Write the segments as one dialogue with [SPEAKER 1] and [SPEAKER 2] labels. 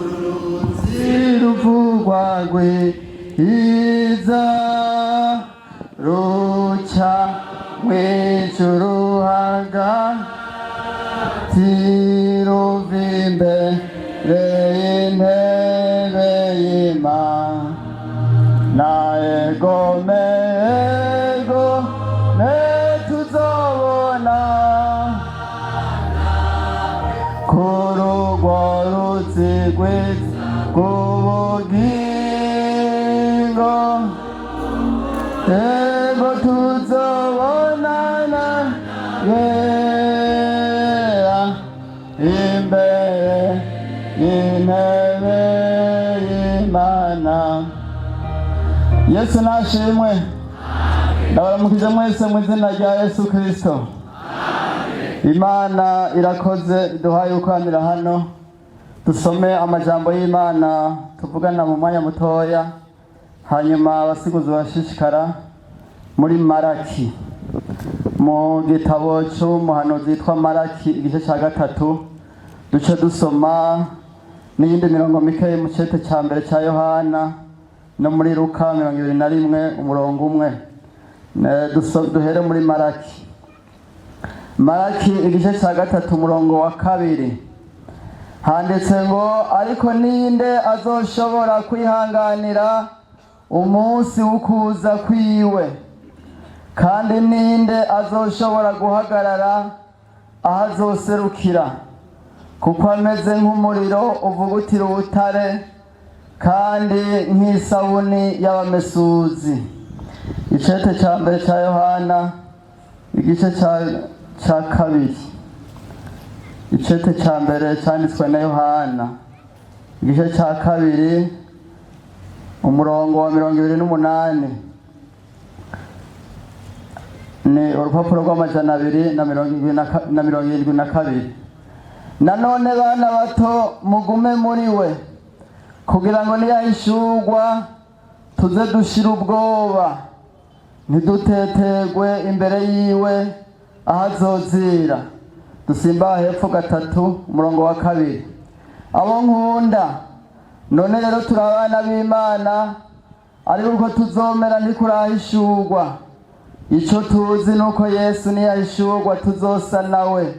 [SPEAKER 1] Uruzi ruvugwa rwiza ruca mw'ijuru hagati ruva imbere y'intebe y'Imana. Egome, egome, tuzobona kuri urwo ruzi rwiza rw'ubugingo. Ego, tuzobonana yera imbere y'intebe y'Imana. Yesu nashimwe. Ndabaramukije mwese mu izina rya Yesu Kristo. Imana irakoze iduhaye gukoranira hano, dusome amajambo y'Imana, tuvugana mu mwanya mutoya, hanyuma abasiguzi bashishikara muri Maraki, mu gitabo c'umuhanuzi yitwa Maraki, igice ca gatatu. Duce dusoma n'iyindi mirongo mikeyi mu cete ca mbere ca Yohana no muri Luka 21, umurongo umwe. Duhere muri Maraki. Maraki igice ca gatatu, umurongo wa kabiri, handitse ngo: "Ariko ninde azoshobora kwihanganira umunsi w'ukuza kwiwe? Kandi ninde azoshobora guhagarara aho azoserukira? Kuko ameze nk'umuriro uvugutira ubutare, kandi nk'isabuni y'abamesuzi." Icete ca mbere ca Yohana, igice ca kabiri. Icete ca mbere canditswe na Yohana, igice ca kabiri, umurongo wa 28. Ni urupapuro rw'amajana 272. "Nanone bana bato, mugume muri we, kugira ngo niyahishurwa tuze dushire ubwoba, ntidutetegwe imbere yiwe aho azozira." Dusimba hepfo gatatu, umurongo wa kabiri: "Abo nkunda, none rero turi abana b'Imana, ariko uko tuzomera ntikurahishurwa. Ico tuzi ni uko Yesu niyahishurwa tuzosa nawe,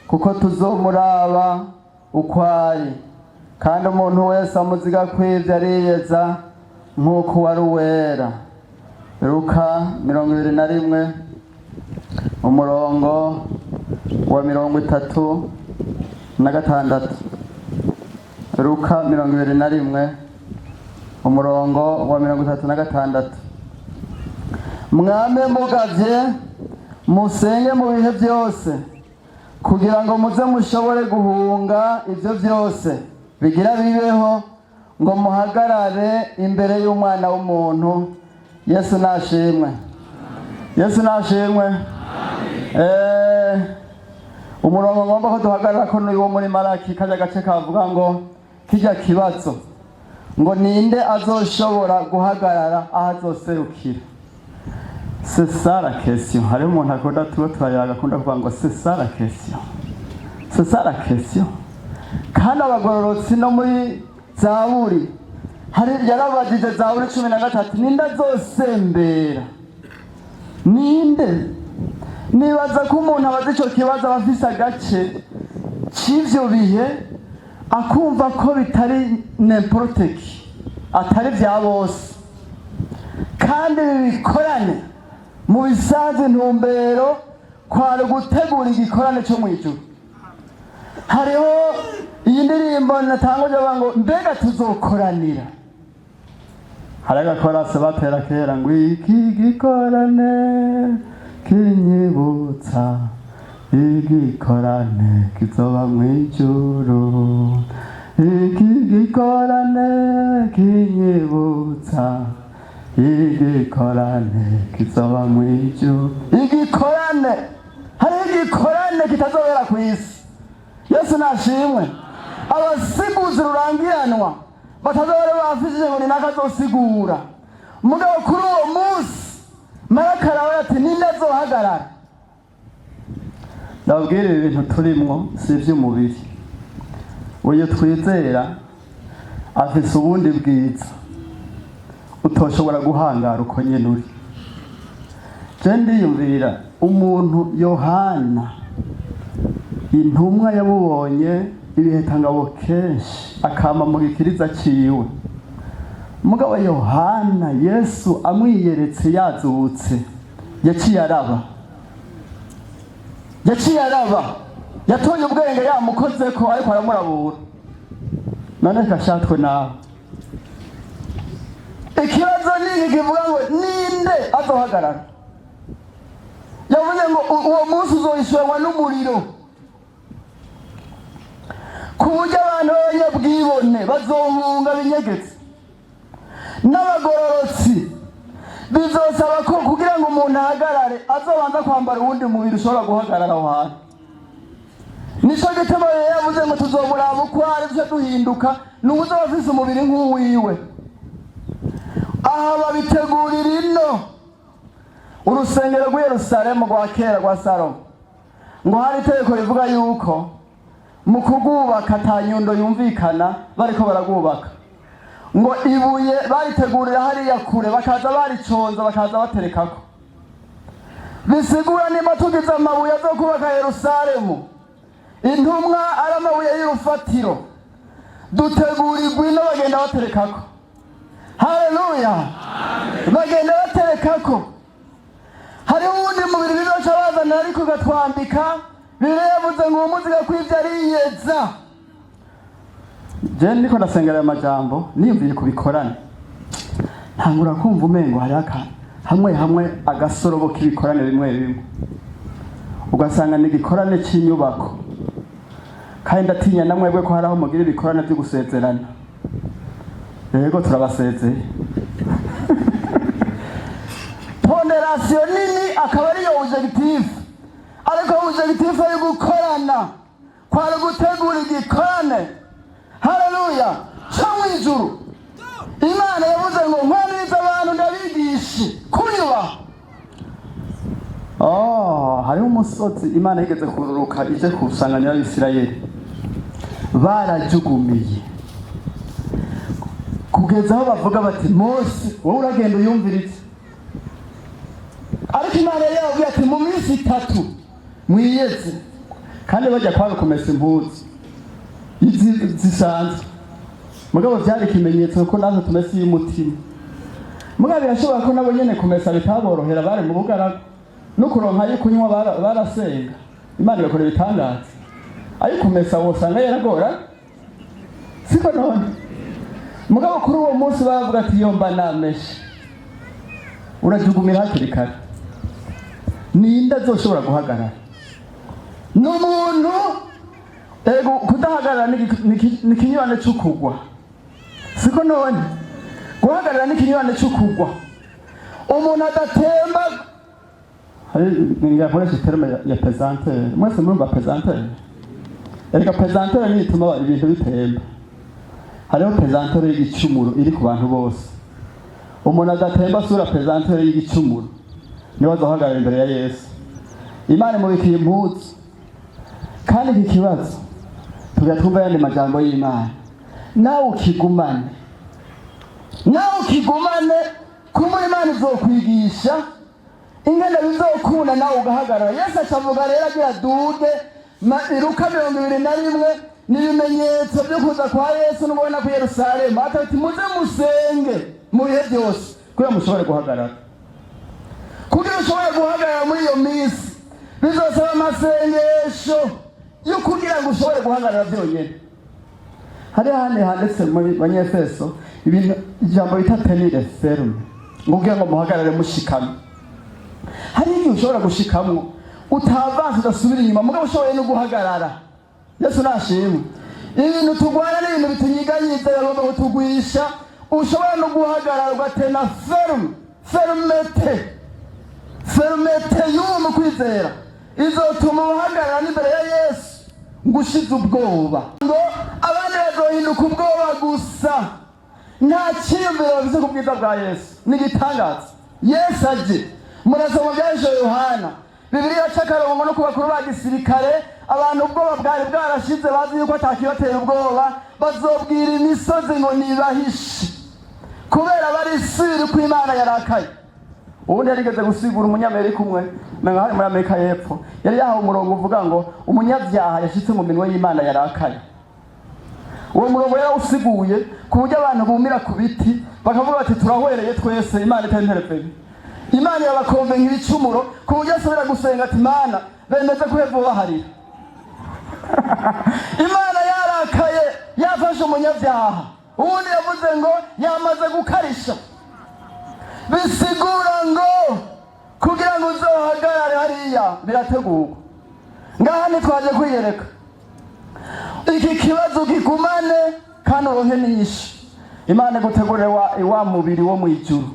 [SPEAKER 1] kuko tuzomuraba uko ari. Kandi umuntu wese amuziga kw'ivyo ariyeza nk'uko wari uwera." Luka 21, umurongo wa 36. Luka 21, umurongo wa 36: "Mwame mugavye, musenge mu bihe byose, kugira ngo muze mushobore guhunga ibyo byose bigira bibeho, ngo muhagarare imbere y'Umwana w'umuntu." Yesu nashimwe, Yesu nashimwe. Umurongo ngomba ko duhagarara ko ni uwo muri Maraki, kajya gace kavuga ngo kijya kibazo ngo: "Ninde azoshobora guhagarara aho azoserukira?" C'est ça la question. Hariho umuntu akunda, tuba turayaga, akunda kuvuga ngo: "C'est ça la question, c'est ça la question." Kandi abagororotsi no muri Zaburi hari yarabajije, Zaburi 13: "Ninde azosembera? Ninde?" Nibaza ko umuntu abaza ico kibazo aba afise agace c'ivyo bihe, akumva ko bitari n'importe qui, atari vya bose. Kandi ibi bikorane mu bisanzwe, intumbero kwari gutegura igikorane cyo mu ijuru. Hariho iyi ndirimbo natanguje bavuga ngo: "Mbega tuzokoranira?" Hari agakorase batera kera ngo: "Iki gikorane kinyibutsa igikorane kizoba mu ijuru, iki gikorane kinyibutsa igikorane kizoba mu ijuru." Igikorane, hariho igikorane kitazobera ku isi. Yesu nashimwe. Abasiguzi rurangiranwa batazobera bafishije ngo ni nakazosigura. Mugabo kuri uwo munsi Maraka arawe ati: "Ninde azohagarara?" Ndababwira, ibi bintu turimwo si iby'umubiri. Uyu twizera afise ubundi bwiza utoshobora guhangara uko nyene uri. Je ndiyumvira umuntu Yohana intumwa yamubonye ibihetangabo kenshi, akama mu gikiriza ciwe. Mugabo Yohana, Yesu amwiyeretse yazutse, yaciye araba yatoye ubwenge yamukozeko, ariko aramurabura. None kashatwe nawe, ikibazo ni iki kivuga ngo ninde azohagarara? Yavuze ngo uwo munsi uzohishuranwa n'umuriro, ku buryo abantu b'abanyabwibone bazohunga binyegetse, n'abagororotsi bizosaba ko kugira ngo umuntu ahagarare azobanza kwambara uwundi mubiri ushobora guhagarara aho hantu. Nico gituma rero yavuze ngo tuzomuraba uko ari, duce duhinduka, ni uwuzoba afise umubiri nk'uwiwe. Aha babitegurira ino. Urusengero rw'i Yerusalemu rwa kera rwa Salomo, ngo hari itegeko rivuga yuko mu kurwubaka ata nyundo yumvikana bariko bararwubaka, ngo ibuye baritegurira hariya kure, bakaza bariconza, bakaza baterekako. Bisigura nimba tugize amabuye azo kubaka Yerusalemu, intumwa ari amabuye y'urufatiro, dutegurirwa ino, bagenda baterekako. Haleluya! Bagenda baterekako. Hariho uwundi mubiri bizoca bazana ariko ugatwambika. Bibiliya yavuze ngo uwumuziga kw'ivyo ariyeza. Je ndiko ndasengera aya majambo, niyumviye kubikorane, ntangura kumva umengo hariho hamwe hamwe agasorobo k'ibikorane bimwe bimwe, ugasanga ni igikorane cy'inyubako. Kandi ndatinya na mwebwe ko hari aho mugira ibikorane byo gusezerana. Yego, turabasezeye. Pondération nini akaba ariyo objectif, ariko objectif yo gukorana kwari gutegura igikorane, haleluya, cyo mu ijuru. Imana yavuze ngo nkoraniriza abantu ndabigishe kunyubaha. Oh, hariho umusozi Imana yigeze kururuka ije kusanganira Abisirayeli, barajugumiye kugeza aho bavuga bati: "Mose, wowe uragenda uyumvirize." Ariko Imana yari yababwiye ati: "Mu minsi 3 mwiyeze." Kandi bajya kwanga kumesa impuzu izi zisanzwe, mugabo byari ikimenyetso ko natwe tumesa iy'umutima. Mugabo birashobora ko nabo nyene kumesa bitaborohera, bari mu bugaragu, no kuronka ayo kunywa barasenga Imana igakora ibitangaza. Ayo kumesa wosanga yaragora, siko? None mugabo kuri uwo munsi baravuga ati: "Yomba nameshe." Urajugumira hakiri kare. Ninde azoshobora guhagarara? Ni umuntu ego kudahagarara ni ikinyurane c'ukugwa, siko? None guhagarara ni ikinyurane c'ukugwa. Umuntu adatemba, ngira nkoresha terme ya pesanteur. Mwese murumva pesanteur? Erega pesanteur niyo ituma ibintu bitemba. Hariho pesanteur y'igicumuro iri ku bantu bose. Umuntu adatemba asura pesanteur y'igicumuro niwe azohagarara imbere ya Yesu. Imana imubikiye impuzu. Kandi iki kibazo tugira twumva yandi majambo y'Imana, nawe ukigumane, nawe ukigumane kumuri. Imana izokwigisha ingene bizokunda nawe ugahagarara. Yesu acavuga rero agira duge Luka 21, ni ibimenyetso byo kuza kwa Yesu n'ubona ku Yerusalemu. Ati: "Muze musenge mu bihe byose kugira mushobore guhagarara." Kugira ushobore guhagarara muri iyo minsi bizosaba amasengesho yo kugira ngo ushobore guhagarara byonyine. Hari ahandi handitse muri Banyefeso ibintu, ijambo bita tenir ferme, ngo kugira ngo muhagarare mushikamye. Hari igihe ushobora gushikamwo utavanse, udasubira inyuma, mugabo ushoboye no guhagarara. Yesu nashimwe. Ibintu turwana n'ibintu bitunyiganyiza, bigomba kutugwisha. Ushobora no guhagarara ugatena ferme. Fermeté, fermeté y'uwo mu kwizera izotuma uhagarara n'imbere ya Yesu ngo ushize ubwoba, ngo abandi bazohinduka ubwoba gusa, nta cyiyumviro bafise ku bwiza bwa Yesu. Ni igitangaza. Yesu aje, murasoma byaje Yohana, Bibiliya aca akarongo no ku bakuru ba gisirikare. Abantu ubwoba bwari bwarashize, bazi yuko atakibatera ubwoba, bazobwira imisozi ngo nibahishe, kubera bari sûrs ko Imana yarakaye. Ubundi yarigeze gusigura umunyamerika umwe, menga hari muri Amerika y'Epfo, yari yahawe umurongo uvuga ngo umunyabyaha yashitse mu minwe y'Imana yarakaye. Uwo murongo yarawusiguye ku buryo abantu bumira ku biti, bakavuga bati: "Turahwereye twese, Imana itari intervenue." Imana irabakonvenka ibicumuro ku buryo asubira gusenga ati: "Mana, bemeze kuheva baharira." Imana yarakaye, yafashe umunyabyaha. Ubundi yavuze ngo yamaze gukarisha, bisigura ngo kugira ngo uzohagarare hariya birategurwa. Ngaha ntitwaje kwiyereka. Iki kibazo gigumane kandi uronke n'inyishu. Imana igutegurire wa mubiri wo mu ijuru.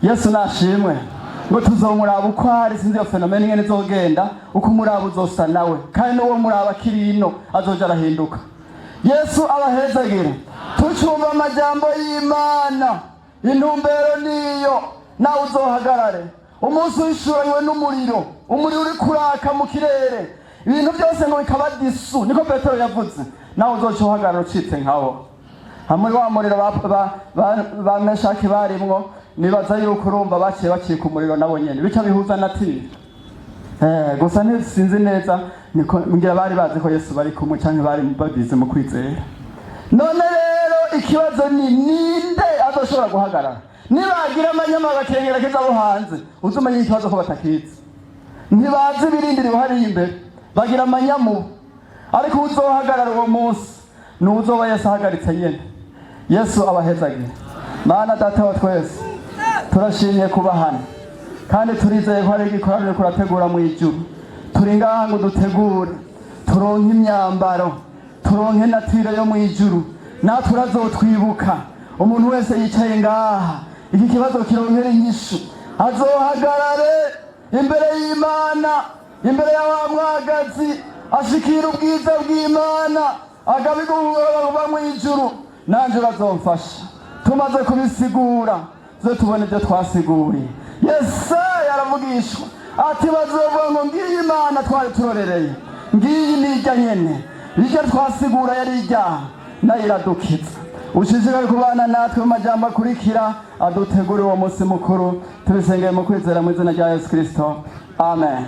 [SPEAKER 1] Yesu nashimwe. Ngo tuzomuraba uko ari. Sinzi iyo phénomène ingene izogenda, uko umuraba uzosa nawe, kandi n'uwo muraba akiri ino azoja arahinduka. Yesu abahezagire. Tucumva amajambo y'Imana, intumbero niyo nawe uzohagarare umunsi wishuranywe n'umuriro, umuriro uri kuraka mu kirere, ibintu byose ngo bikaba dissous, niko Petero yavuze. Nawe uzoca uhagarara ucitse nkabo hamwe wa muriro ba Meshaki barimwo. Nibaza yuko urumva baciye bacika umuriro nabo nyene, bica bihuza nature. Gusa ntisinzi neza, niko ngira bari bazi ko Yesu bari kumwe canke bari babizi mu kwizera. None rero ikibazo ni: ninde azoshobora guhagarara? Nibagira amanyama bakengera keza abo hanze, uzi umenye ikibazo ko batakizi, ntibazi ibirindiriwe hariya imbere, bagira amanyamu. Ariko uzohagarara uwo munsi ni uzoba Yesu ahagaritse nyene. Yesu abahezagire. Mana Data wa twese, turashimye kuba hano kandi turizeye ko hari igikorano kurategura mu ijuru. Turi ngaha ngo dutegure, turonke imyambaro, turonke nature yo mu ijuru. Natwe urazotwibuka. Umuntu wese yicaye ngaha, iki kibazo kironkera inyishu, azohagarare imbere y'Imana, imbere ya wa mwagazi, ashikira ubwiza bw'Imana, agabigungura kuva mu ijuru. Nanje urazomfasha, tumaze kubisigura zo tubona ibyo twasiguye. Yesaya aravugishwa ati: "Bazovuga ngo ngiyi Imana twari turorereye, ngiyi nijya nyene, iryo twasigura yari ijyaha, nayo iradukiza." Ushishikare kubana natwe mu majambo akurikira, adutegure uwo munsi mukuru. Tubisengeye mu kwizera mu izina rya Yesu Kristo, amen.